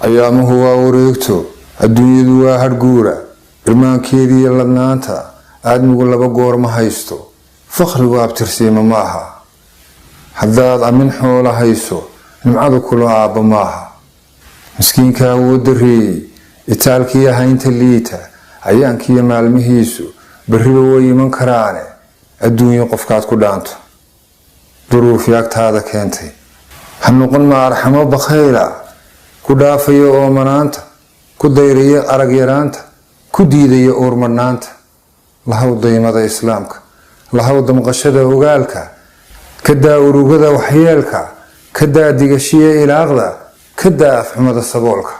Ayaamuhu waa wareegto, adduunyadu waa hadhguura, irmaankeediiyo ladnaanta aadmigu laba goor ma haysto. Fakhrigu abtirsiima ma aha. Haddaad amin xoola hayso, nimcadu kula aabba maaha. Miskiinka awoodda reeyey, itaalkiiyo haynta liita, ayaankiiyo maalmihiisu berriba way iman karaane. Adduunyo qofkaad ku dhaanto, duruufi agtaada keentay, ha noqon ma arxamo bakhayla, ku dhaafaya oomanaanta, ku dayraya arag yaraanta, ku diidaya uurmadhnaanta. Lahaw daymada islaamka, lahaw damqashada ogaalka, ka daa urugada waxyeelka, ka daa digashiya ilaaqda, ka daa afxumada saboolka.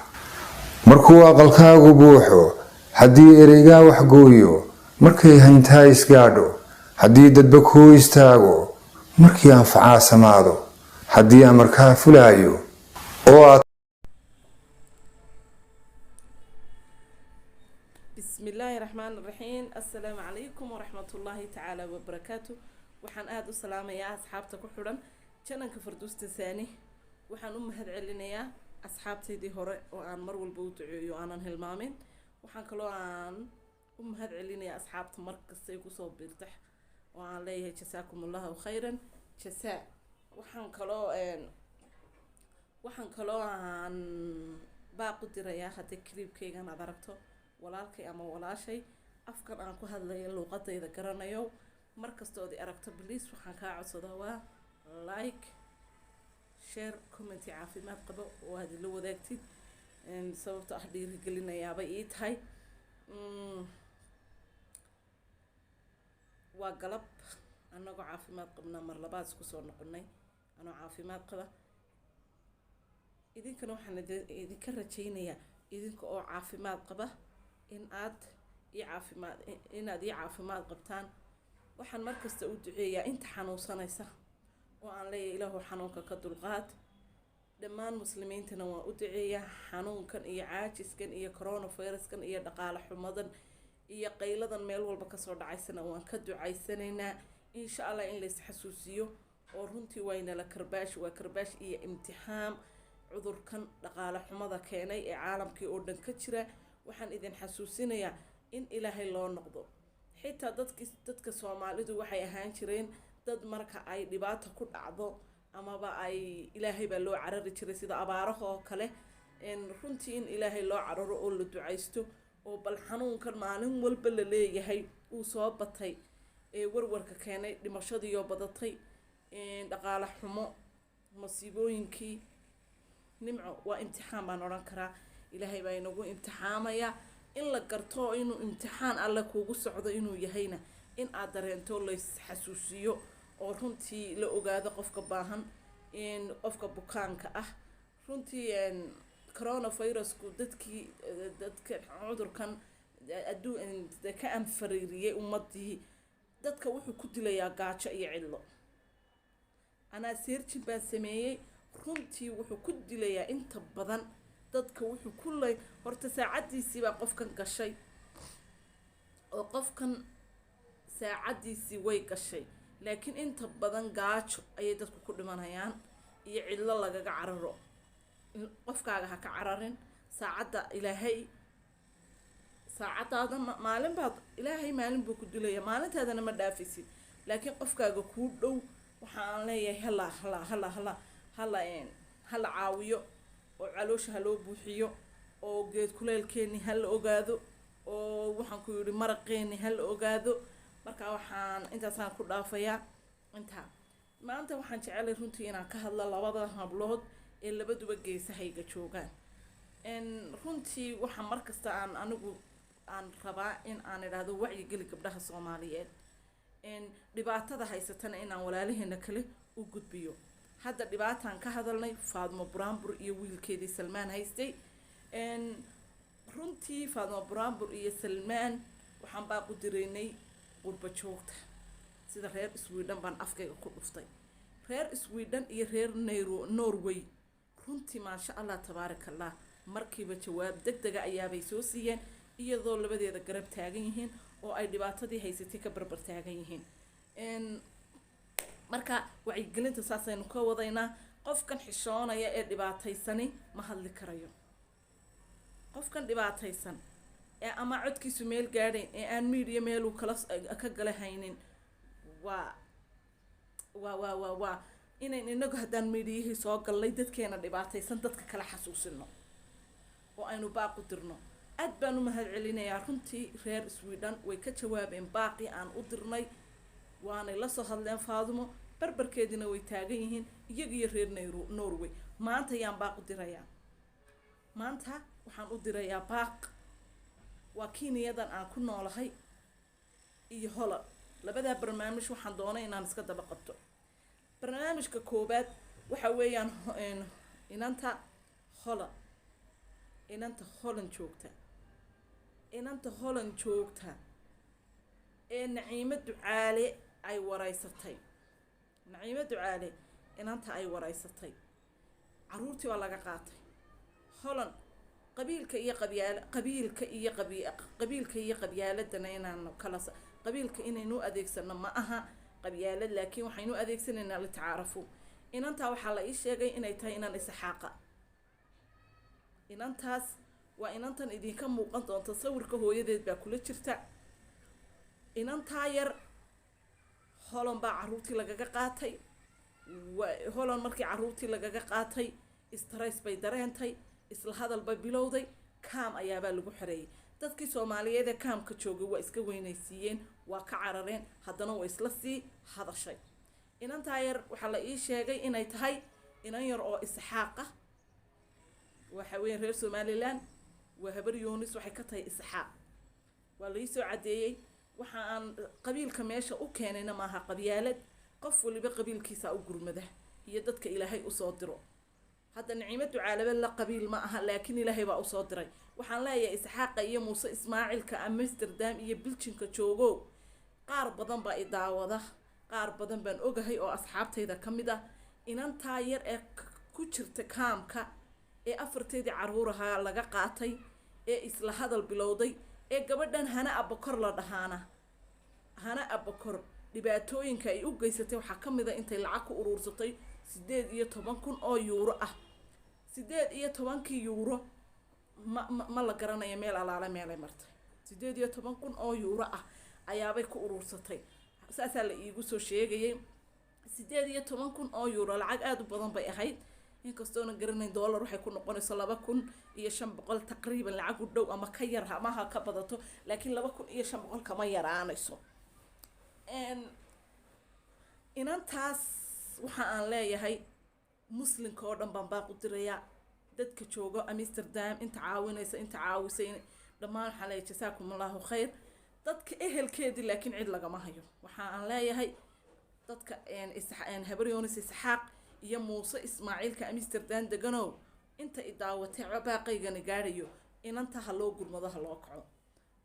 Markuu aqalkaagu buuxo, haddii ereygaa waxgooyo, markay hayntaa isgaadho, haddii dadba kuu istaago, markii anfacaa samaado, haddii amarkaa fulaayo oo aad Bismi illaahi raxmaan raxiim. Assalaamu calaykum waraxmatullaahi tacaala wabarakaatu. Waxaan aada u salaamayaa asxaabta ku xidhan jananka Farduusta Saani. Waxaan u mahad celinayaa asxaabtaydii hore oo aan mar walba u duceeyo, aanan hilmaamin. Waxaan kaloo aan u mahad celinayaa asxaabta mar kasta ay kusoo biirtax oo aan leeyahay jasaakum allahu khayran jasaa. Waxaan kaloo aan baaq u dirayaa, haddii clipkaygan aad aragto, walaalkay ama walaashay afkan aan ku hadlaya luuqadayda garanayo, markastood i aragto, please, waxaan kaa codsadaa waa like, share, comment caafimaad qabo oo aad ila wadaagtid, sababto ah dhiirigelinayaabay ii tahay. Waa galab annagoo caafimaad qabnaa, mar labaad isku soo noqonay anoo caafimaad qaba. Idinkana waxaan idinka rajaynayaa idinka oo caafimaad qaba in aad ii caafimaad inaad ii caafimaad qabtaan. Waxaan markasta u duceeyaa inta xanuunsanaysa oo aan leeyahay, Ilaahu xanuunka ka dulqaad. Dhammaan muslimiintana waan u duceeyaa. Xanuunkan iyo caajiskan iyo coronaviruskan iyo dhaqaale xumadan iyo qayladan meel walba kasoo dhacaysana waan ka ducaysanaynaa, insha Allah, in lays xasuusiyo oo runtii waynala karbaash, waa karbaash iyo imtixaam cudurkan dhaqaale xumada keenay ee caalamkii oo dhan ka jira. Waxaan idin xasuusinayaa in Ilaahay loo noqdo. Xitaa dadka Soomaalidu waxay ahaan jireen dad marka ay dhibaato ku dhacdo amaba ay Ilaahay baa loo carari jiray, sida abaaraha oo kale. Runtii in Ilaahay loo cararo oo la ducaysto oo bal xanuunkan maalin walba la leeyahay uu soo batay ee warwarka keenay, dhimashadiioo badatay, dhaqaale xumo, masiibooyinkii, nimco, waa imtixaan baan odhan karaa. Ilaahay baa inagu imtixaamaya. In la garto inuu imtixaan Alle kugu socdo inuu yahayna, in aad dareento, lays xasuusiyo oo runtii la ogaado qofka baahan, qofka bukaanka ah. Runtii coronavirusku dadka cudurkan adduun ka anfariiriyey ummadii, dadka wuxuu ku dilayaa gaajo iyo cidlo. Anaa searching baan sameeyey. Runtii wuxuu ku dilayaa inta badan dadka, wuxuu ku lay horta saacaddiisii baa qofkan gashay oo qofkan saacaddiisii way gashay, laakiin inta badan gaajo ayay dadku ku dhimanayaan iyo cidlo lagaga cararo. Qofkaaga ha ka cararin saacadda Ilaahay. Saacadaada maalin baad Ilaahay maalin buu ku dilaya, maalintaadana ma dhaafaysid, laakiin qofkaaga kuu dhow waxa aan leeyahay hala hala hala hala hala hala caawiyo oo caloosha ha loo buuxiyo oo geed kuleelkeeni ha la ogaado oo waxaan ku yidhi maraqeeni ha la ogaado. Marka waxaan intaasaan ku dhaafayaa intaa. Maanta waxaan jecelay runtii inaan ka hadlo labada hablood ee labaduba geesahayga joogaan. Runtii waxaa markasta aan anigu aan rabaa in aan idhaahdo wacyigeli gabdhaha Soomaaliyeed, dhibaatada haysatana inaan walaalaheena kale u gudbiyo. Hadda dhibaataan ka hadalnay, Faadmo Buraanbur iyo wiilkeedii Salmaan haystay. Runtii Faadmo Buraanbur iyo Salmaan waxaan baaq u diraynay qurba joogta, sida reer Sweden baan afkayga ku dhuftay, reer Sweden iyo reer nairo Norway. Runtii maasha Allah, tabaaraka Allah, markiiba jawaab deg dega ayaabay soo siiyeen, iyadoo labadeeda garab taagan yihiin oo ay dhibaatadii haysatay ka barbar taagan yihiin. Marka wacyigelinta saasaynu ka wadaynaa. Qofkan xishoonaya ee dhibaataysani ma hadli karayo. Qofkan dhibaataysan ee ama codkiisu meel gaadhayn ee aan media meeluu kala ka gala haynin, waa inayn inagu haddaan miidiyihii soo gallay dadkeena dhibaataysan dadka kala xasuusino oo aynu baaq u dirno. Aad baan u mahad celinayaa runtii reer Sweden, way ka jawaabeen baaqii aan u dirnay, waanay la soo hadleen Faadumo, barbarkeediina way taagan yihiin iyaga iyo reer Norway. Maanta yaan baaq u dirayaa? Maanta waxaan u dirayaa baaq waa Kenyadan aan ku noolahay iyo Holland. Labadaa barnaamij waxaan doonay inaan iska daba qabto. Barnaamijka koowaad waxa weeyaan inanta Holland, inanta Holland joogta, inanta Holland joogta ee Naciimo Ducaale ay wareysatay. Naciimo Ducaale inanta ay wareysatay, caruurtii baa laga qaatay Holland. Qabiilka iyo qabyaal, qabiilka iyo qabi, qabiilka iyo qabyaaladana inaanu kala, qabiilka inaynu adeegsano ma aha qabyaalad, laakiin waxaynu adeegsanaynaa litacaarafu. Inantaa waxaa la ii sheegay inay tahay inan Isxaaqa. Inantaas waa inantan idinka muuqan doonta sawirka, hooyadeed baa kula jirta. Inantaa yar Holland baa caruurtii lagaga qaatay. Holland markii caruurtii lagaga qaatay, stress bay dareentay, isla hadal bay bilowday, kaam ayaabaa lagu xareeyay. Dadkii Soomaaliyeed ee kaamka joogay waa iska weynaysiiyeen, waa ka carareen, haddana waa isla sii hadashay. Inantaa yar waxaa la ii sheegay inay tahay inan yar oo Isxaaq ah. Waxa weeye reer Somaliland, waa Habar Yoonis, waxay ka tahay Isxaaq, waa la ii soo caddeeyey. Waxa aan qabiilka meesha u keenayna maaha qabyaalad, qof waliba qabiilkiisa u gurmada iyo dadka Ilaahay usoo diro. Hadda Naciimo Ducaalaba la qabiil ma aha, laakiin Ilaahay baa usoo diray. Waxaan leeyahay Isxaaqa iyo Muuse Ismaacilka Amsterdam iyo Biljinka joogo, qaar badan baa i daawada, qaar badan baan ogahay oo asxaabtayda ka mid ah. Inantaa yar ee ku jirta kaamka ee afarteedii caruur ahaa laga qaatay ee isla hadal bilowday ee gabadhan Hana Abakor la dhahaana, Hana Abakor dhibaatooyinka ay u geysatay waxaa ka mid a intay lacag ku uruursatay 18,000 oo yuuro ah. 18-kii yuuro ma la garanayo meel alaale meelay martay. 18,000 oo yuuro ah ayaabay ku uruursatay, saasaa la iigu soo sheegayay. 18,000 oo yuuro lacag aada u badan bay ahayd, inkastoona garanayn dollar waxay ku noqonayso, 2,500 taqriiban lacag u dhow ama ka yar ama ha ka badato, laakiin 2,500 kama yaraanayso. Inantaas waxa aan leeyahay muslimka oo dhan baan baaq u dirayaa, dadka joogo Amsterdam, inta caawinaysa, inta caawisay dhammaan waxaan leeyahay jasaakum Allahu khayr. Dadka ehelkeedii laakiin cid lagama hayo. Waxa aan leeyahay dadka Habar Yoonis Isxaaq iyo Muuse Ismaaciilka Amsterdam deganow, inta i daawatay baaqaygana gaadhayo, inanta ha loo gurmado, ha loo kaco.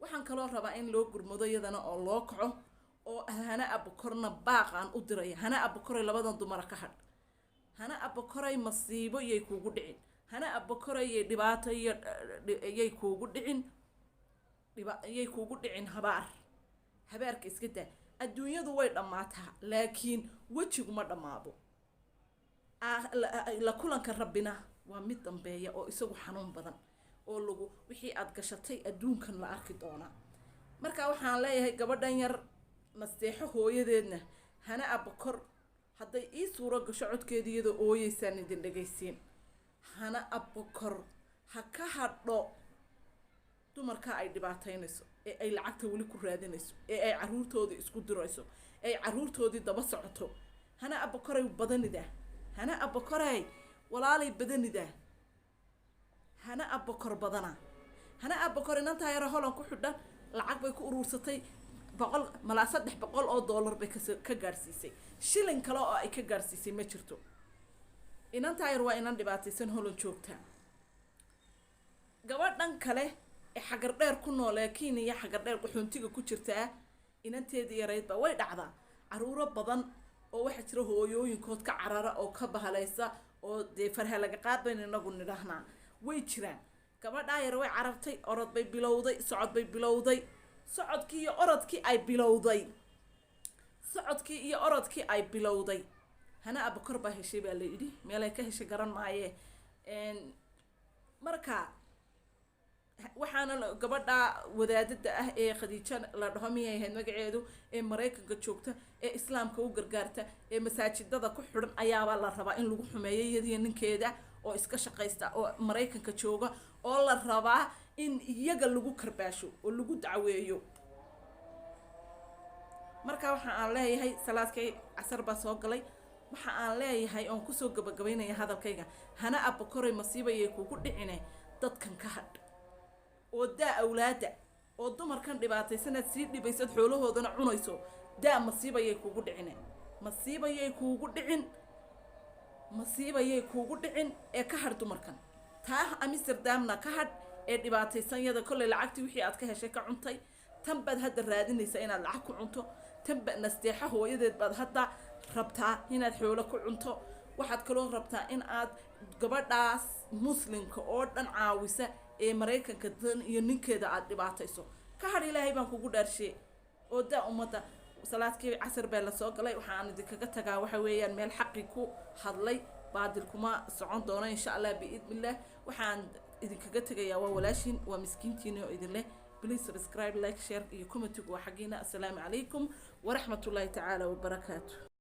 Waxaan kaloo rabaa in loo gurmado iyadana oo loo kaco oo Hana Abakorna baaq aan u diraya. Hana Abakoray, labadan dumara ka hadh. Hana Abakoray, masiibo yay kuugu dhicin. Hana Abakoray, yay dhibaato iyo yay kuugu dhicin, yay kuugu dhicin habaar. Habaarka iska daa, adduunyadu way dhammaataa laakiin wejigu ma dhammaado. La kulanka Rabbina waa mid dambeeya oo isagu xanuun badan oo lagu wixii aad gashatay adduunkan la arki doonaa. Marka waxaan leeyahay gabadhan yar nasteexo hooyadeedna Hana Abakor, hadday ii suuro gasho codkeeda iyadoo ooyeysaan idin dhegaysiin. Hana Abakor ha ka hadho dumarka ay dhibaataynayso ee ay lacagta weli ku raadinayso ee ay caruurtoodii isku dirayso ee ay caruurtoodii daba socoto. Hana Abakoray, badanidaa. Hana Abakoray, walaalay, badanidaa. Hana Abakor badana. Hana Abakor inantaa yaro Holan ku xidhan lacag bay ku uruursatay, 100 malaa 300 oo dollar bay ka gaadhsiisay. Shilin kale oo ay ka gaadhsiisay ma jirto. Inantaa yar waa inan dhibaataysan, Holan joogta. Gabadhan kale ee Xagar Dheer ku nool ee Kenya, Xagar Dheer qaxoontiga ku jirtaa, inanteedii yaraydba way dhacdaa. Caruuro badan oo waxaa jira hooyooyinkood ka carara oo ka bahalaysa oo dee farha laga qaad baynu inagu nidhahnaa, way jiraan. Gabadhaa yar way carartay, orod bay bilowday, socod bay bilowday. Socodkii iyo orodkii ay bilowday, socodkii iyo orodkii ay bilowday, Hana Abakor baa heshay baa la yidhi, meelay ka heshay garan maaye. Marka Waxaana gabadha wadaadada ah ee Khadiijo la dhaho, miyay ahayd magaceedu, ee Maraykanka joogta, ee Islaamka u gargaarta, ee masaajidada ku xidhan, ayaabaa la rabaa in lagu xumeeyo, iyadiyo ninkeeda oo iska shaqaysta oo Maraykanka jooga, oo la rabaa in iyaga lagu karbaasho oo lagu dacweeyo. Marka waxa aan leeyahay, salaadkay casar baa soo galay, waxa aan leeyahay oon kusoo gabagabaynaya hadalkayga: Hana Abakoray, masiibayay kugu dhicine, dadkan ka hadh oo daa awlaada oo dumarkan dhibaataysanaad sii dhibaysad, xoolahoodana cunayso. Daa, masiibayay kugu dhicine, masiibayay kuugu dhicin, masiibayay kuugu dhicin ee ka hadh dumarkan. Taa Amsterdamna ka hadh ee dhibaataysanyada, kollay lacagtii wixii aad ka heshay ka cuntay. Tan baad hadda raadinaysaa inaad lacag ku cunto, tan ba Nasteexa hooyadeed baad hadda rabtaa inaad xoolo ku cunto. Waxaad kaloo rabtaa in aad gabadhaas Muslimka oo dhan caawisa ee Maraykanka dan iyo ninkeeda aad dhibaatayso. Ka hadh, Ilaahay baan kugu dhaarshe, oo daa ummadda. Salaadkii casar baa lasoo galay. Waxaan idinkaga tagaa, waxa weeyaan, meel xaqi ku hadlay baadil kuma socon doono, insha Allah, biidnillah. Waxaan idinkaga tegayaa, waa walaashiin, waa miskiintiina oo idin leh: please subscribe, like, share iyo commentigu waa xaggiina. Assalaamu calaykum waraxmatullaahi tacaala wabarakaatu.